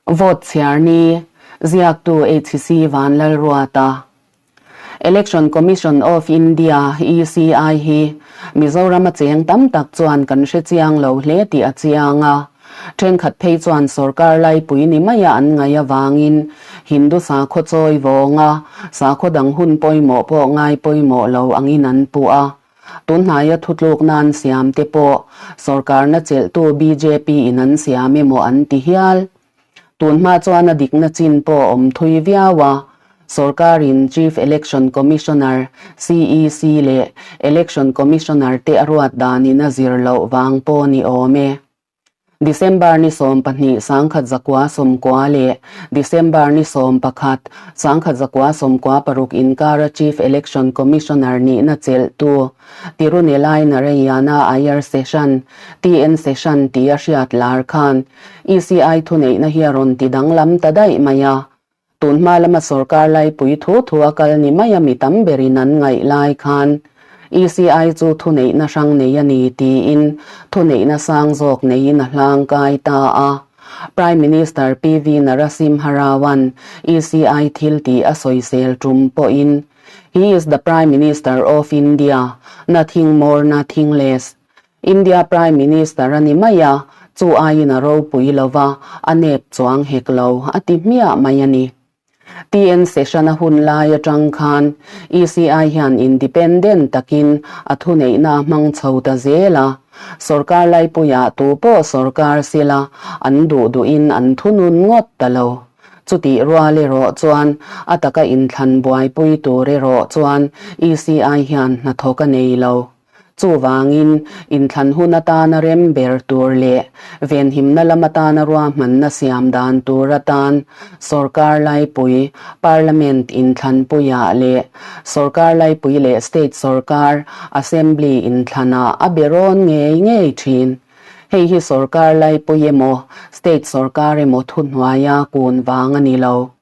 Vote chhiar ni, ziaktu HC Vanlalruata. Election Commission of India, ECI, hi Mizorama cheng tam tak chuan kan hre chiang lo hle tih a chiang a. Thenkhat phei chuan sorkar laipui ni maia an ngaih avangin Hindu sakhaw chawi vawnga sakhaw dang hun pawimawh pawh ngai pawimawh lo angin an puh a. Tunhnaia thutlukna an siam te pawh sorkarna chelhtu bjp in an siam emaw an ti hial. Tunhma chuan a dikna chin pawh awm thui viau a, sorkarin Chief Election Commissioner, CEC, leh Election Commissioner te a ruat danin a zir loh vang pawh ni awm e. December ni 12 1990 leh December ni 11 1996 inkara Chief Election Commissioner nihna chelhtu Tirunelai Narayana Iyer Seshan, TN Seshan tia hriat lar khan ECI thuneihna hi a rawn ti danglam ta daih mai a. Tunhma lama sorkar laipui thu thu a kal ni maia mi tam berin an ngaih lai khan ECI chu thuneihna hrang nei a ni tiin thuneihna sang zawk neiin a hlang kai ta a. Prime Minister PV Narasimha Rao-a'n ECI thil tih a sawisel tum pawhin, He is the Prime Minister of India, nothing more nothing less. India Prime Minister a ni mai a, chu aiin a ropui lo va, a nep chuang hek lo, a ti hmiah mai a ni. TN Session a hun lai atang khan ECI hian independent takin a thuneihna a hmang chho ta zel a, sorkar laipuiah tu pawh sorkar sila an duh duhin an thunun ngawt ta lo. Chutih rual erawh chuan a taka inthlan buaipui tur erawh chuan ECI hian hnathawk a nei lo. Chuvangin, inthlan hun atana rem ber tur leh venhimna lam atana ruahmanna siam dan tur atan sorkar laipui, Parliament inthlanpuiah leh sorkar laipui leh state sorkar, Assembly inthlanah a be rawn ngei ngei thin. Hei hi sorkar laipui emaw, state sorkar emaw thuhnuaia kun vang a ni lo.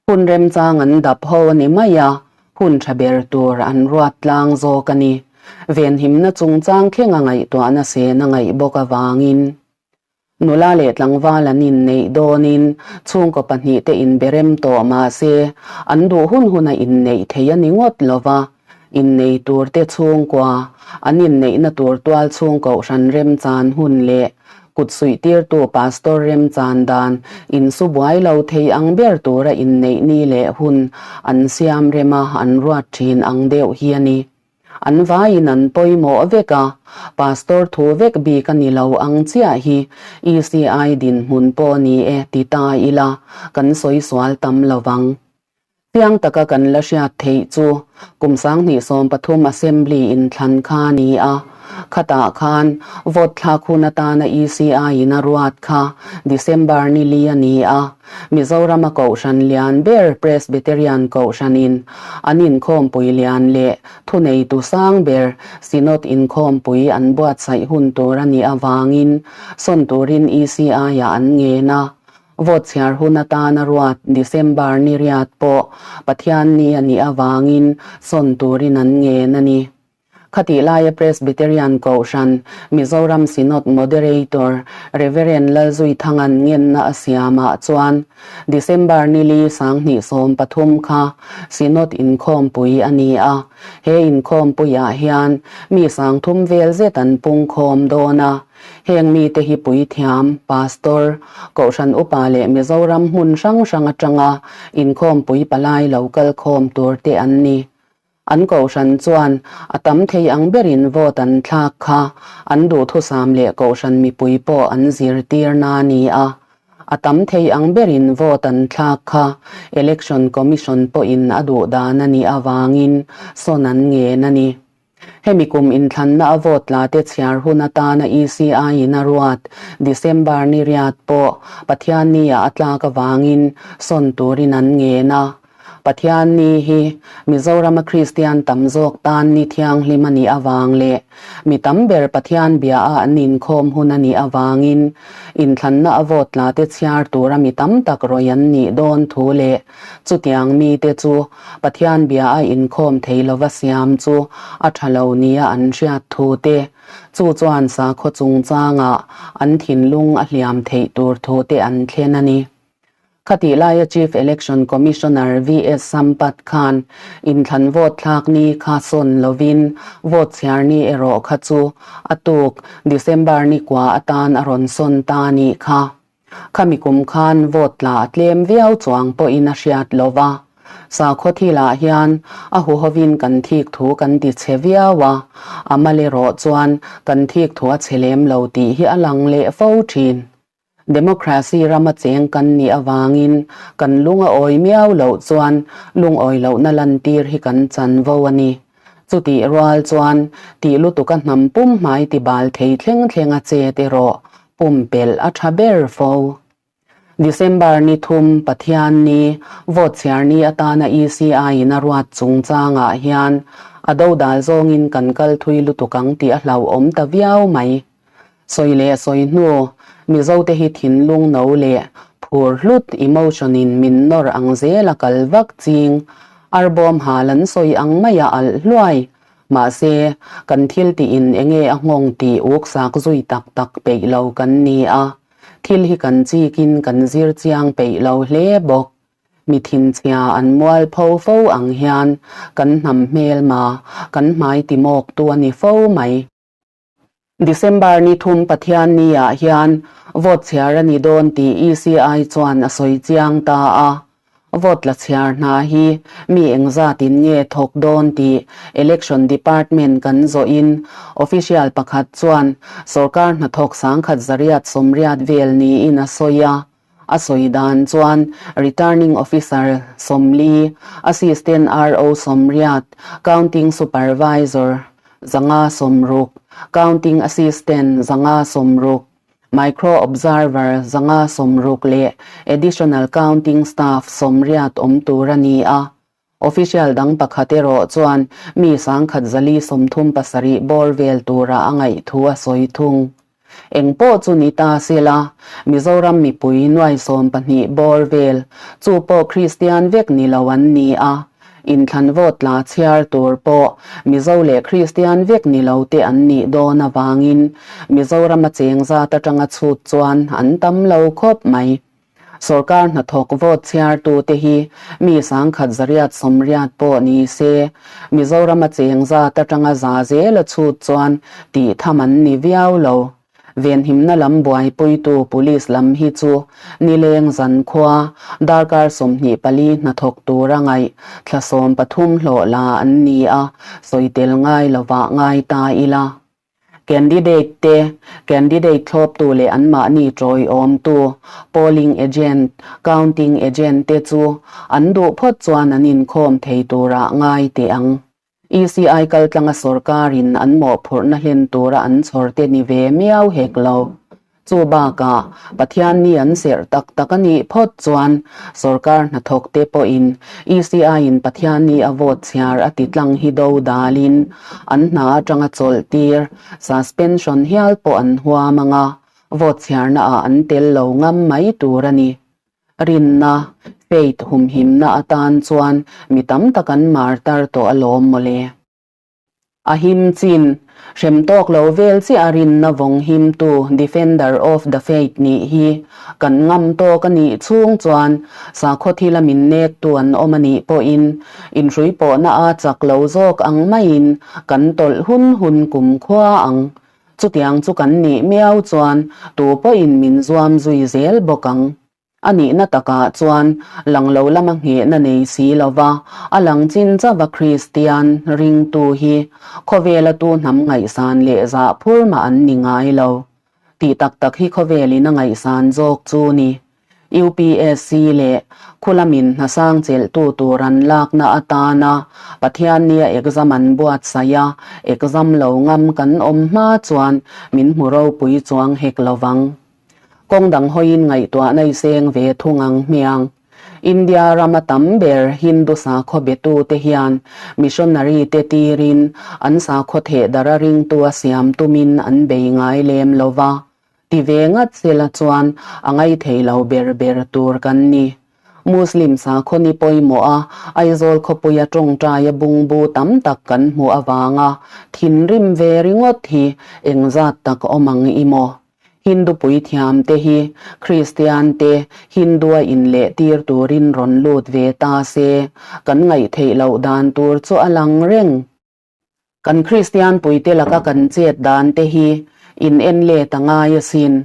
Hun remchang an dap ho a ni mai a, hun tha ber tur an ruat tlang zawk a ni. Venhimna chungchang thleng a ngaihtuahna sen a ngaih bawk avangin nula leh tlangval an inneih dawnin chhungkaw pahnihte inberem tawh mah se an duh hun huna inneih thei a ni ngawt lo va, innei turte chhungkua an inneihna tur tual chhung kohhran remchan hun leh Kut suihtirtu Pastor remchan dan insu buai lo thei ang ber tura inneih ni leh hun an siam rem a, an ruat thin ang deuh hi a ni. An vaiin an pawimawh vek a, Pastor thu vek bik a ni lo ang chiah hi ECI dinhmun pawh ni e ti ta ila kan sawi sual tam lo vang. Chiang taka kan la hriat theih chu kum 2013 Assembly inthlan kha a ni a, khatah khan vote thlak hun atana ECI in a ruat kha December ni li a ni a, Mizorama Kohhran lian ber Presbyterian Kohhranin an inkhawmpui lian leh thuneitu sang ber Synod inkhawmpui an buatsaih hun tur a nih avangin sawn turin ECI-ah an ngen a. Vote chhiar hun atana ruat December ni riat pawh Pathian ni a nih avangin sawn turin an ngen a ni. Khatih laia Presbyterian Kohhran Mizoram Synod Moderator Reverend Lalzuithanga'n ngenna a siamah chuan December ni li 2013 kha Synod inkhawmpui a ni a, he inkhawmpuiah hian mi 3000 vel zet an pungkhawm dawn a. Heng mite hi puithiam, pastor, kohhran upa leh Mizoram hmun hrang hrang atanga inkhawmpui palai lo kal khawm tur te an ni. An kohhran chuan a tam thei ang berin vote an thlak kha an duhthusam leh kohhran mipui pawh an zirtir na a ni a. A tam thei ang berin vote an thlak kha Election Commission pawhin a duh dan a nih avangin sawn an ngen a ni. Hemi kum inthlanna a vote tla te chhiar hun atana ECI in a ruat December ni riat pawh Pathianni ah a tlak avangin sawn turin an ngen a. Pathianni hi Mizorama Kristian tam zawk tan ni thianghlim a nih avang leh mi tam ber Pathian bia a an inkhawm hun a nih avangin inthlanna a vote tla te chhiar tura mi tam tak rawih an nih dawn thu leh Chutiang mite chu Pathian bia a inkhawm thei lova siam chu a tha lo nia an hriat thu te, chu chuan sakhaw chungchangah an thinlung a hliam theih tur thu te an thlen a ni. Khatih laia Chief Election Commissioner VS Sampath khan inthlan vote thlak ni kha sawn lovin vote chhiar ni erawh kha chu a tuk December ni kua atan a rawn sawn ta nih kha. Khami kum khan vote tla a tlem viau chuang pawhin a hriat lo va. Sakhaw thilah hian a huhovin kan thik thu kan ti chhe viau a, a mal erawh chuan kan thik thu a chhe lem lo tih hi a lang leh fo thin. Democracy rama cheng kan nih avangin kan lung a awi miau loh chuan lungawi lohna lantir hi kan chanvo a ni. Chutih rual chuan tih lutuka hnam pum hmai ti bal thei thleng thleng a chet erawh pumpelh a tha ber fo. December ni thum Pathian ni vote chhiar ni atana ECI in a ruat chungchangah hian a dodal zawngin kan kal thui lutuk ang tih a hlauhawm ta viau mai. Sawi leh sawi hnu, Mizote hi thinlung no leh phur hlut emotion in min nawr ang zel a kal vak ching, arbawm hal an sawi ang mai a alh hluai. Mahse, kan thil tih in enge a nghawng tih uk sak zui tak tak peih lo kan ni a, thil hi kan chik in kan zir chiang peih lo hle bawk. Mi thinchhia an mual pho fo ang hian kan hnam hmelma, kan hmai timawk tu a ni fo mai. December ni thum Pathian ni ah hian vote chhiar a ni dawn tih ECI chuan a sawi chiang ta a. Vote la chhiar hna hi mi engzat in nge thawk dawn tih Election Department kan zawh in official pakhat chuan sorkar hnathawk sangkhat zariat sawmriat vel niin a sawi a. A sawi dan chuan Returning Officer 40, Assistant RO 80, Counting Supervisor 560, Counting Assistant 560, Micro Observer 560 leh Additional Counting Staff 80 awm tur a ni a. Official dang pakhat erawh chuan mi 1037 bawr vel tura a ngaih thu a sawi thung. Eng pawh chu ni ta sela, Mizoram mipui nuai 12 bawr vel, chu pawh Kristian vek ni lo an ni a, inthlan vote tla chhiar tur pawh Mizo leh Kristian vek ni lo te an nih dawn avangin Mizorama cheng zat atanga chhut chuan an tam lo khawp mai. Sorkar hnathawk vote chhiartute hi mi 1180 pawh ni se, Mizorama cheng zat atanga za zela chhut chuan tih tham an ni viau lo. Venhimna lam buaipuitu Police lam hi chu nileng zankhua darkar 24 hnathawk tura ngaih thla 13 hlawh la an ni a, sawi tel ngai lovah ngai ta ila. Candidate te, candidate thlawptu leh anmahni tawiawmtu, polling agent, counting agent te chu an duh phawt chuan an inkhawm thei turah ngai teh ang. ECI kaltlanga sorkarin an mawhphurhna hlen tura an chhawr te ni ve miau hek lo. Chu bakah Pathian ni an serh tak tak a nih phawt chuan sorkar hnathawk te pawhin ECI in Pathian ni a vote chhiar a ti tlang hi do dalin an hna atanga chawlh tir, suspension, hial pawh an huam ang a, vote chhiarna ah an tel lo ngam mai tur a ni. Rinna, faith, humhimna atan chuan mi tam tak an martar tawh alawm mawle. A him chin, hrem tawk lo vel chiah a rinna vawng himtu Defender of the Faith nih hi kan ngam tawk a nih chhung chuan sakhaw thila min nektu an awm a nih pawhin inhrui pawhna a chak lo zawk ang maiin kan tawlh hun hun kumkhua ang. Chutiang chu kan nih miau chuan tu pawhin min zuam zui zel bawk ang. A nihna takah chuan lang lo lama nghehna nei si lova a lang chin chauh a Kristian ringtu hi khawvela tu hnam ngaihsan leh zah phur mah an ni ngai lo. Tih tak tak hi khawvelin a ngaihsan zawk chu ni. UPSC leh khulamin hnasang chelhtu tur an lakna atana Pathian nia exam an buatsaih a, exam lo ngam kan awm hma chuan min hmu ropui chuang hek lovang. Kawng dang hawiin ngaihtuah nai seng ve thung ang hmiang. India rama tam ber Hindu sakhaw betute hian missionary te tirin an sakhaw theh dara ringtu a siam tumin an bei ngai lem lo va. Ti ve ngat sela chuan a ngaithei lo ber ber tur kan ni. Muslim sakhaw ni pawimawh a Aizawl khawpuia tawngtaia bungbu tam tak kan hmuh avanga thinrim ve ringawt hi engzat tak awm ang i maw? Hindu puithiam te hi Kristian te Hindu-a inleh tir turin rawn lut ve ta se, kan ngaihtheih loh dan tur chu a lang reng. Kan Kristian puite laka kan chet dan te hi in en let a ngai asin.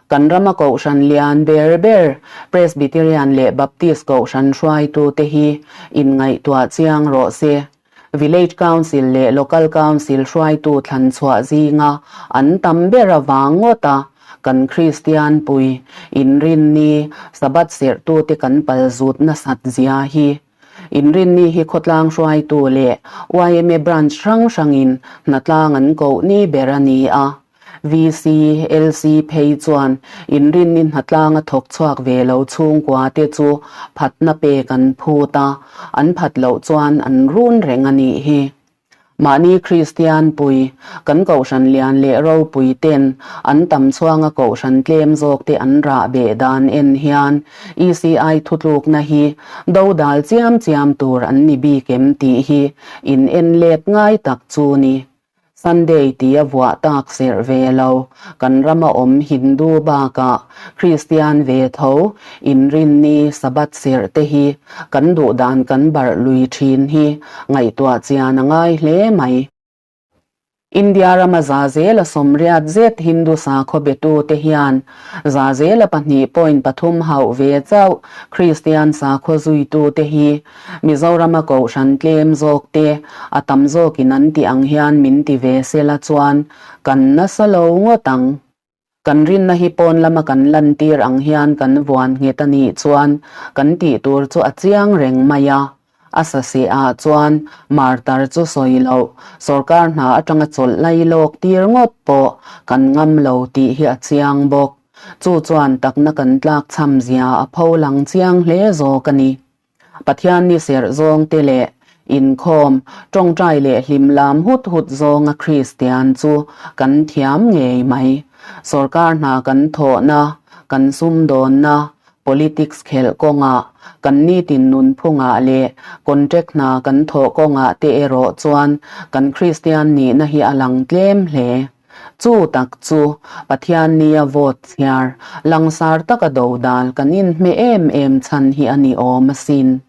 Kan rama kohhran lian ber ber Presbyterian leh Baptist kohhran hruaitu te hi inngaihtuah chiang rawh se. Village Council leh Local Council hruaitu thlan chhuah zinga an tam ber avang ngawt a, kan Kristian pui inrinni Sabbath serhtute kan palzut nasat zia hi. Inrinni hi khawtlang hruaitu leh yma branch hrang hrangin hnatlang an koh ni ber a ni a. VC, LC phei chuan inrinni hnatlang a thawk chhuak ve lo chhungkua te chu phatna pek an phut a, an phat loh chuan an run reng a nih hi. Mahni Kristian pui, kan kohhran lian leh ropui ten an tam chhuanga kohhran tlem zawk te an rah beh dan en hian ECI thutlukna hi dodal chiam chiam tur an ni bik em tih hi in en let ngai tak chu ni. Sunday tia vuah tak serh ve lo, kan rama awm Hindu bakah Kristian ve tho inrinni Sabbath serh te hi kan duh dan kan barh lui thin hi ngaihtuah chian a ngai hle mai. India rama za zela sawmriat zet Hindu sakhaw betute hian za zela 2.3 hauh ve chauh Kristian sakhaw zuitute hi Mizorama kohhran tlem zawk te a tam zawkin an tih ang hian min ti ve sela chuan kan nasa lo ngawt ang. Kan rinna hi pawn lama kan lantir ang hian kan vuan nghet a nih chuan kan tih tur chu a chiang reng mai a. A saseh ah chuan martar chu sawi loh, sorkar hna atanga chawlh lai lawk tir ngawt pawh kan ngam lo tih hi a chiang bawk. Chu chuan takna kan tlak chham zia a pho lang chiang hle zawk a ni. Pathian ni serh zawng te leh inkhawm, tawngtai leh hlim lam hut hut zawnga Kristian chu kan thiam ngei mai. Sorkar hna kan thawhna, kan sumdawnna, politics khelh kawngah, kan nitin nunphungah leh contract hna kan thawh kawngah te erawh chuan kan Kristian nihna hi a lang tlem hle. Chu tak chu Pathian nia vote chhiar langsar taka dodal kan inhmeh em em chhan hi a ni awm asin.